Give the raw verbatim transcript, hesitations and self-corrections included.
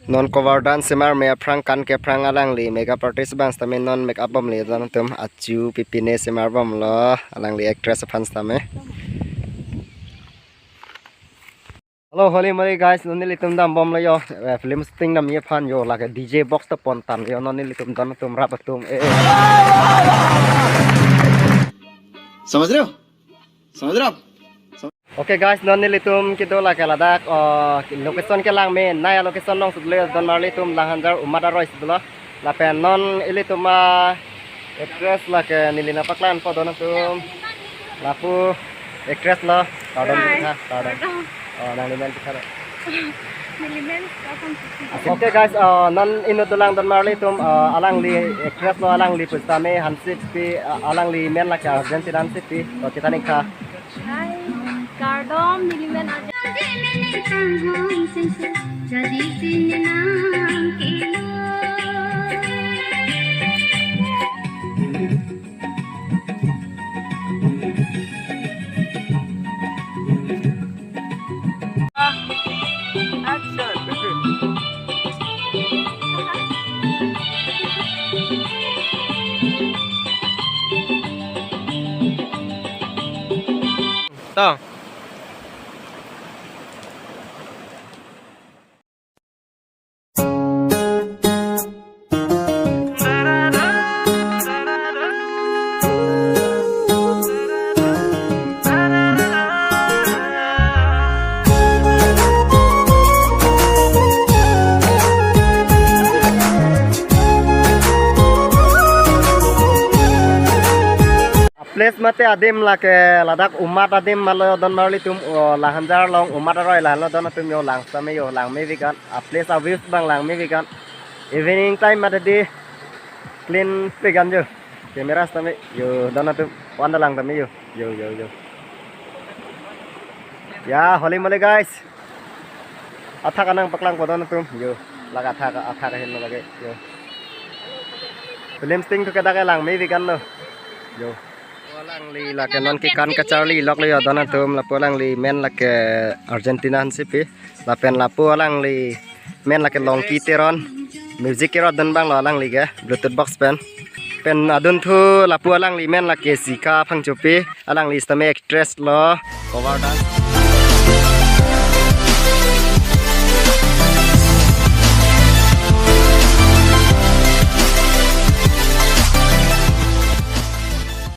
Non cover dance semar me aphrang kan ke aphrang alangli makeup artist abang sitame non makeup bomlo don atum achu pipine semar bomlo alangli actress aphan sitame. Hello, holy moly guys, non nelitum dam bomlo yo, eh, film shooting dam ye aphan yo, lake D J box ta pon tanglo yo, non nelitum don atum rap atum, eh, eh. समझ रहे हो? समझ रहे हो आप? Okay guys, non nelitum kedo lake ladak, oh, location kelang me, nai location along sudle don marlitum Langhanjar Umat Aroi sudlo. Lapen non ilitum a actress lake neli nangpaklang po don atum. Lapu actress lo, kardom. Hi. Kita, kardom. Kardom. Oh, nanglimen kita lo. Nelimen, welcome to. Okay guys, uh, non inut dolang don marlitum, uh, alangli actress lo, alangli pu sitame Hansi P, uh, alangli men lake Argentina Hansi P. Oh, kita ning tha. Hi, kardom, nelimen aja. Action. To. Place mate adim lake ladak Umat adim malo don marlitum, oh, Langhanjar along Umat Aroi lahenlo don atum yo lang sitame yo lang me vigan. A place a views abang lang me vigan. Evening time mate di clean vigan yo. Camera sitame yo don atum wan da lang tame yo. Yo, yo, yo. Ya, holy moly guys. Athak anang paklang po don atum. Yo, lake athak, athak ahin lake. Yo. Film shooting tu kedak lang me vigan lo. Yo. Alangli lake non kekan kacharli loklo yo don atum, lapu alangli men lake Argentina Hansi P. Lapen lapu alangli men lake Longki Teron. Music kerot don abang lo alangli ke Bluetooth box pen. Pen adunthu lapu alangli men lake Sika Phangchopi. Alangli sitame actress lo. Cover dance.